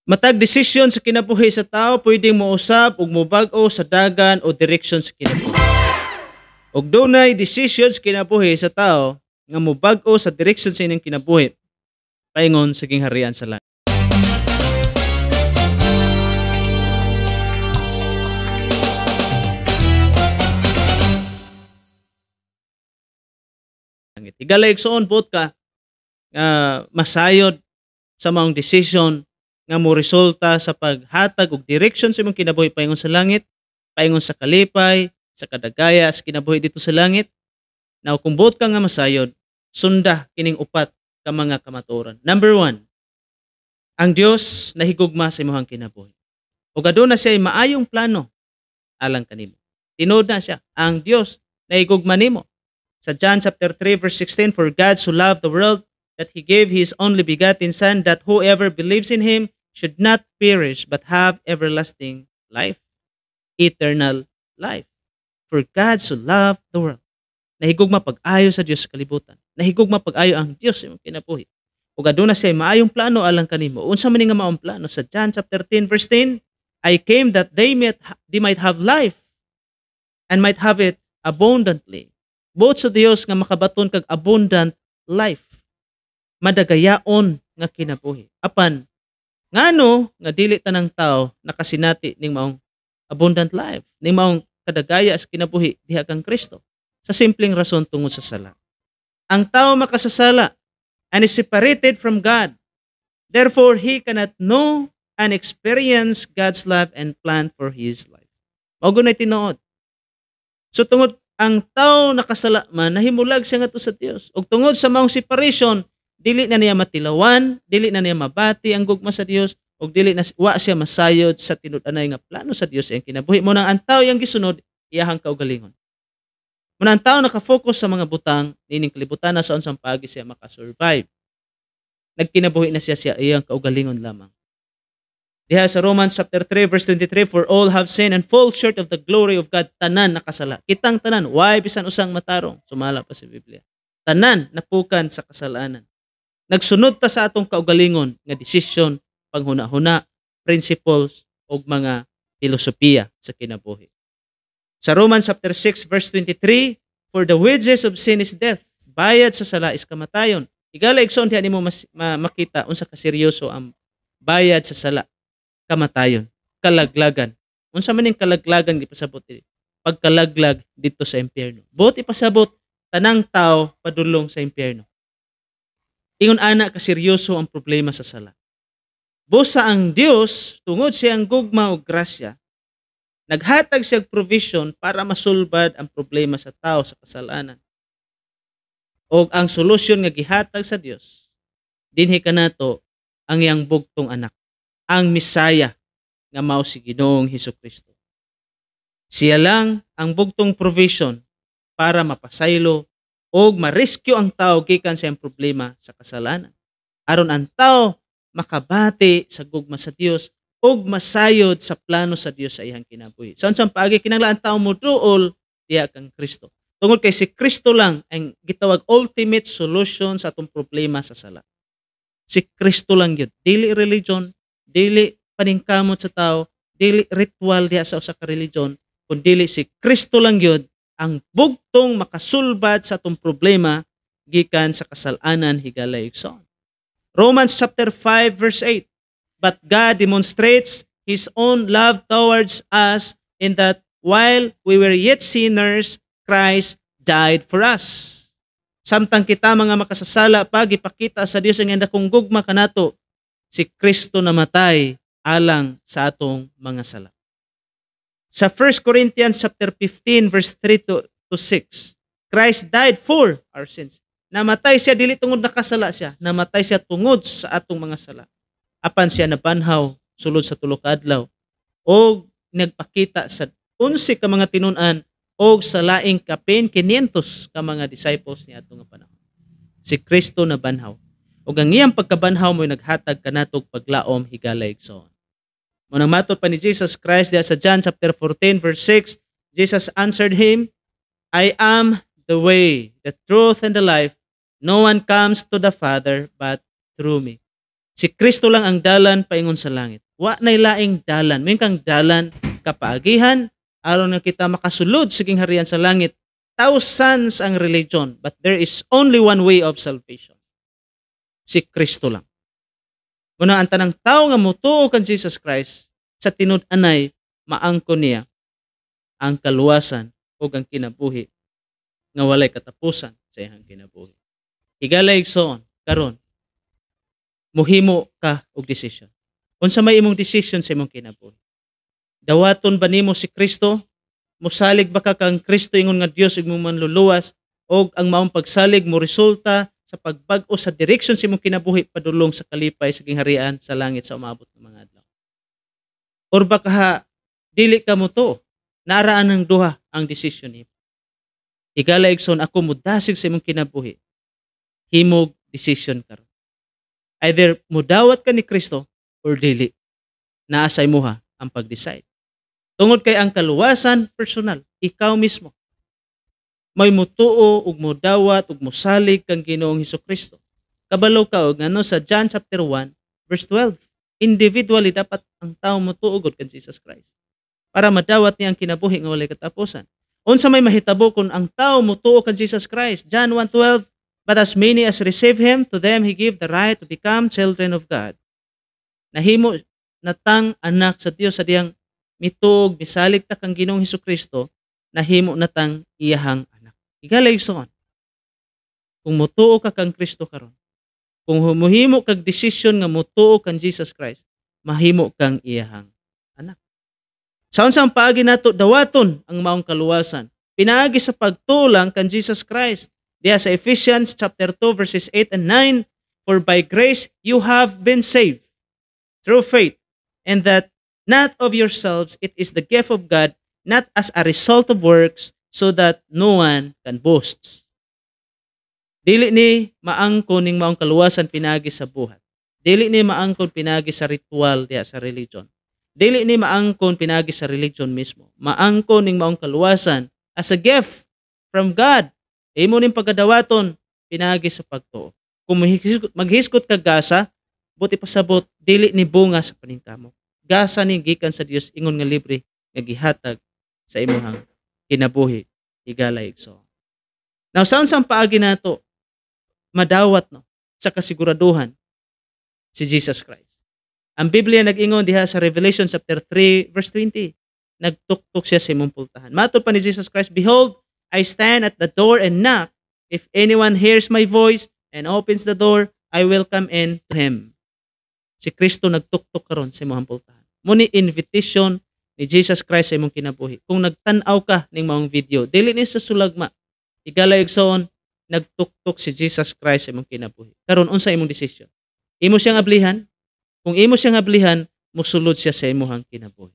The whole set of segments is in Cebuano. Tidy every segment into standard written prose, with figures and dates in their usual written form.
Matag desisyon sa kinabuhi sa tao pwedeng mousab ug mobag-o sa dagan o direksyon sa kinabuhi. Ug dunay desisyon sa kinabuhi sa tao nga mobag-o sa direksyon sa inyong kinabuhi paingon sa gingharian sa langit. Higala igsoon, buot ka nga masayod sa maong desisyon nga mo resulta sa paghatag og direksyon sa imong kinabuhi paingon sa langit, paingon sa kalipay, sa kadagaya sa kinabuhi dito sa langit. Now, kung buot ka nga masayod, sunda kining upat ka mga kamatuoran. Number 1, ang Dios nahigugma sa imong kinabuhi. Ug aduna siya maayong plano alang kanimo. Tinuod na siya, ang Dios nahigugma nimo. Sa John chapter 3 verse 16, for God so loved the world that He gave His only begotten Son, that whoever believes in Him should not perish but have everlasting life, eternal life. For God so loved the world. Nahigugma pag-ayo sa Dios sa kalibutan. Nahigugma pag-ayo ang Dios sa imong kinabuhi. Ug aduna siya maayong plano alang kanimo. Unsa man nga maong plano? Sa John chapter 10 verse 10, I came that they might have life and might have it abundantly. Buot sa Dios nga makabaton kag abundant life. Madagayaon nga kinabuhi. Apan ngano nga dili tanang tao nakasinati ning maong abundant life, ning maong kadagaya sa kinabuhi diha kang Kristo? Sa simpleng rason, tungod sa sala. Ang tao makasasala and is separated from God. Therefore, he cannot know and experience God's love and plan for his life. Mao gunay tinuod. So tungod ang tao nakasala man, nahimulag siya ngadto sa Dios. Ug tungod sa maong separation, dili na niya matilawan, dili na niya mabati ang gugma sa Dios, ug dili na wa siya masayod sa tinud-anay nga plano sa Dios iyang kinabuhi. Mo nang ang tao iyang gisunod iyahang kaugalingon. Mo nang ang tao nakafocus sa mga butang nining kalibutan na sa unsang paagi siya makasurvive. Nagkinabuhi na siya iyang kaugalingon lamang. Diha sa Romans chapter 3 verse 23, for all have sinned and fall short of the glory of God. Tanan nakasala. Kitang tanan, why bisan usang matarong, sumala pa sa Biblia. Tanan napukan sa kasalanan. Nagsunod ta sa atong kaugalingon nga desisyon, panghuna-huna, principles ug mga filosofiya sa kinabuhi. Sa Romans chapter 6 verse 23, for the wages of sin is death. Bayad sa sala is kamatayon. Higala igsoon, diha nimo makita unsa ka seryoso ang bayad sa sala. Kamatayon, kalaglagan. Unsa man ning kalaglagan gipasabot diri? Pagkalaglag didto sa impyerno. Buot ipasabot, tanang tao padulong sa impyerno. Ingon ana ka seryoso ang problema sa sala. Busa ang Dios, tungod siyang gugma ug grasya, naghatag siya og provision para masulbad ang problema sa tao sa kasalanan. Og ang solusyon nga gihatag sa Dios dinhi kanato ang iyang bugtong anak, ang Mesaya nga mao si Ginoong Hesukristo. Siya lang ang bugtong provision para mapasaylo og ma-rescue ang tao gikan sa iyang problema sa kasalanan. Aron ang tao makabati sa gugma sa Dios ug masayod sa plano sa Dios sa iyang kinabuhi. Sa unsang paagi kinahanglan ang tao moduol diha kang Kristo. Tungod kay si Kristo lang ang gitawag ultimate solution sa atong problema sa sala. Si Kristo lang gyud, dili religion, dili paningkamot sa tao, dili ritual diha sa usa ka religion, kun dili si Kristo lang gyud ang bugtong makasulbad sa atong problema gikan sa kasalanan, higala igsoon. Romans chapter 5 verse 8, but God demonstrates His own love towards us in that while we were yet sinners, Christ died for us. Samtang kita mga makasasala pa, gipakita sa Dios ang dakong gugma kanato, si Kristo namatay alang sa atong mga sala. Sa 1 Corinthians chapter 15 verse 3 to 6, Christ died for our sins. Namatay siya dili tungod nakasala siya, namatay siya tungod sa atong mga sala. Apan siya nabanhaw sulod sa tulo ka adlaw og nagpakita sa 11 ka mga tinun-an og sa laing kapin 500 ka mga disciples ni atong nga panahon. Si Kristo nabanhaw. Ug ang iyang pagkabanhaw mo'y naghatag kanatog paglaom, higala igsoon. Munang matod pa ni Jesus Christ diha sa John chapter 14 verse 6, Jesus answered him, I am the way, the truth, and the life. No one comes to the Father but through me. Si Kristo lang ang dalan paingon sa langit. Wa nay laing dalan. May kang dalan kapaagihan aron nga kita makasulod sa gingharian sa langit. Thousands ang religion, but there is only one way of salvation. Si Kristo lang. Muna ang tanang tao nga motuo kan Jesus Christ sa tinud-anay, maangkon niya ang kaluwasan ug ang kinabuhi nga walay katapusan sa iyang kinabuhi. Higala igsoon, karon muhimo ka og desisyon. Unsa may imong desisyon sa imong kinabuhi? Dawaton ba nimo si Kristo? Musalig ba ka kang Kristo ingon nga Dios ug imong manluluwas, og ang maong pagsalig mo resulta sa pagbag-o sa direksyon sa imong kinabuhi padulong sa kalipay sa gingharian sa langit sa umabot ng mga adlaw? Or baka dili ka mo to, naaraan ng duha ang desisyon nimo. Higala igsoon, ako mudasig sa imong kinabuhi. Himog decision karon. Either mudawat ka ni Kristo or dili. Naa sa imuha ang pag-decide. Tungod kay ang kaluwasan personal, ikaw mismo may mutuo ug mudawat ug musalig kang Ginoong Hesus Kristo. Kabalo ka og ngano sa John chapter 1 verse 12. Individually dapat ang tao mutuo gud kan Jesus Christ para madawat niya ang kinabuhi nga walay katapusan. Unsa may mahitabo kung ang tao mutuo kan Jesus Christ? John 1:12, "But as many as receive him, to them he give the right to become children of God." Nahimo natang anak sa Dios sa diyang mituog misalig ta kang Ginoong Hesus Kristo, nahimo natang iyahang anak. Higala igsoon, kung mutuo ka kang Kristo karon, kung muhimo kag desisyon nga mutuo kan Jesus Christ, mahimo kang iyahang anak. Sa unsang paagi nato dawaton ang maong kaluwasan? Pinaagi sa pagtuo lang kan Jesus Christ. Diya sa Ephesians chapter 2 verses 8 and 9, "For by grace you have been saved through faith, and that not of yourselves, it is the gift of God, not as a result of works, so that no one can boast." Dili ni maangkon ning maong kaluwasan pinagi sa buhat. Dili ni maangkon pinagi sa ritual diha sa religion. Dili ni maangkon pinagi sa religion mismo. Maangkon ning maong kaluwasan as a gift from God. Imo ning pagkadawaton pinagi sa pagtuo. Kung maghisgot kag gasa, buot ipasabot, dili ni bunga sa paningkamot. Gasa ni gikan sa Dios ingon nga libre nga gihatag sa imong kinabuhi, higala igsoon. Now, sa unsang paagi nato madawat, no, sa kasiguraduhan si Jesus Christ? Ang Biblia nag-ingon diha sa Revelation chapter 3 verse 20, nagtuktok siya sa imong pultahan. Matod pa ni Jesus Christ, "Behold, I stand at the door and knock. If anyone hears my voice and opens the door, I will come in to him." Si Kristo nagtuktok karon sa imong pultahan. Muni invitation ni Jesus Christ sa imong kinabuhi. Kung nagtan-aw ka ning maong video, dili ni sa sulagma. Higala igsoon, nagtuktok si Jesus Christ sa imong kinabuhi. Karon, unsa imong desisyon? Imo siyang ablihan? Kung imo siyang ablihan, musulod siya sa imong kinabuhi.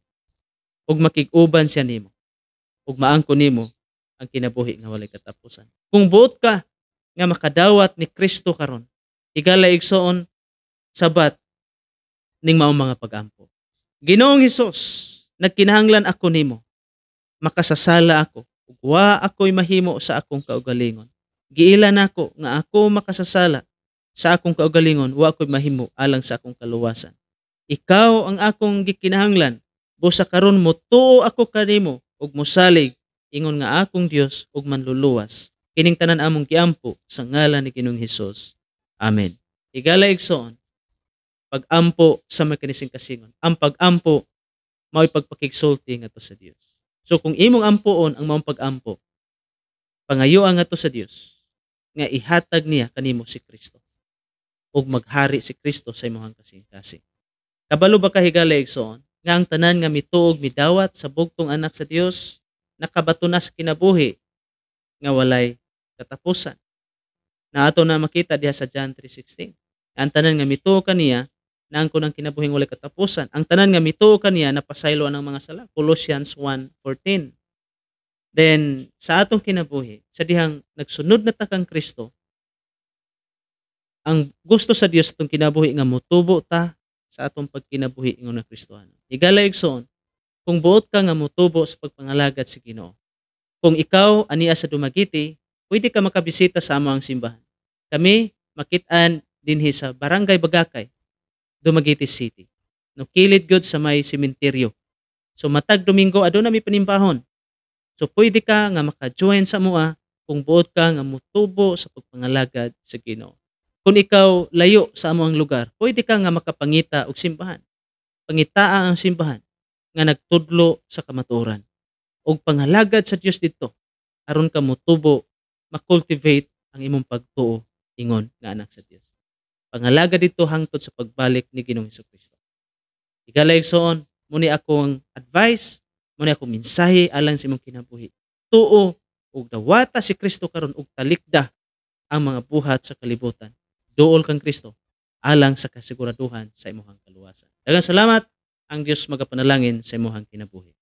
Ug makig-uban siya nimo. Ug maangkon nimo ang kinabuhi nga walay katapusan. Kung buot ka nga makadawat ni Kristo karon, higala igsoon, sabat ning maong mga pag-ampo. Ginoong Hesus, nagkinahanglan ako nimo. Makasasala ako ug wa ako'y mahimo sa akong kaugalingon. Giila nako nga ako makasasala sa akong kaugalingon, wa ako'y mahimo alang sa akong kaluwasan. Ikaw ang akong gikinahanglan. Busa karon motuo ako kanimo ug mosalig ingon nga akong Dios ug manluluwas. Kining tanan among giampo sa ngalan ni Ginoong Hesus. Amen. Higala igsoon, pag-ampo sa may kanising kasingon. Ang pag-ampo mao'y pagpakigsulti ngadto sa Dios. So kung imong ampoon ang maong pag-ampo, pangayoa ngadto sa Dios nga ihatag niya kanimo si Kristo ug maghari si Kristo sa imong kasing-kasing. Kabalo ba ka, higala igsoon, nga ang tanan nga mituog midawat sa bugtong anak sa Dios nakabato na sa kinabuhi nga walay katapusan? Na ato na makita diha sa John 3:16. Ang tanan nga mituo kaniya naangkon ang kinabuhing walay katapusan. Ang tanan nga mituo kaniya napasaylo ang mga sala. Colossians 1:14. Then sa atong kinabuhi, sa dihang nagsunod na ta kang Kristo, ang gusto sa Dios atong kinabuhi nga motubo ta sa atong pagkinabuhi ingon nga Kristohano. Higala igsoon, kung buot ka nga motubo sa pagpangalagad sa Ginoo, kung ikaw ania sa Dumaguete, pwede ka makabisita sa among simbahan. Kami makit-an dinhi sa Barangay Bagakay. Dumaguete City. No, kilid gyud sa may sementeryo. So matag Domingo aduna mi panimbahon. So pwede ka nga maka-join sa amoa kung buot ka nga mutubo sa pagpangalagad sa Ginoo. Kung ikaw layo sa amoang lugar, pwede ka nga makapangita og simbahan. Pangitaa ang simbahan nga nagtudlo sa kamatuoran og pangalagad sa Dios didto aron ka motubo, ma-cultivate ang imong pagtuo ingon nga anak sa Dios. Pangalagad didto hangtod sa pagbalik ni Ginoong Hesukristo. Higala igsoon, mao ni akong advice, mao ni akong mensahe alang sa imong kinabuhi. Tuo ug dawata si Kristo karon ug talikda ang mga buhat sa kalibutan. Duol kang Kristo alang sa kasiguraduhan sa imong kaluwasan. Daghang salamat, ang Dios magapanalangin sa imong kinabuhi.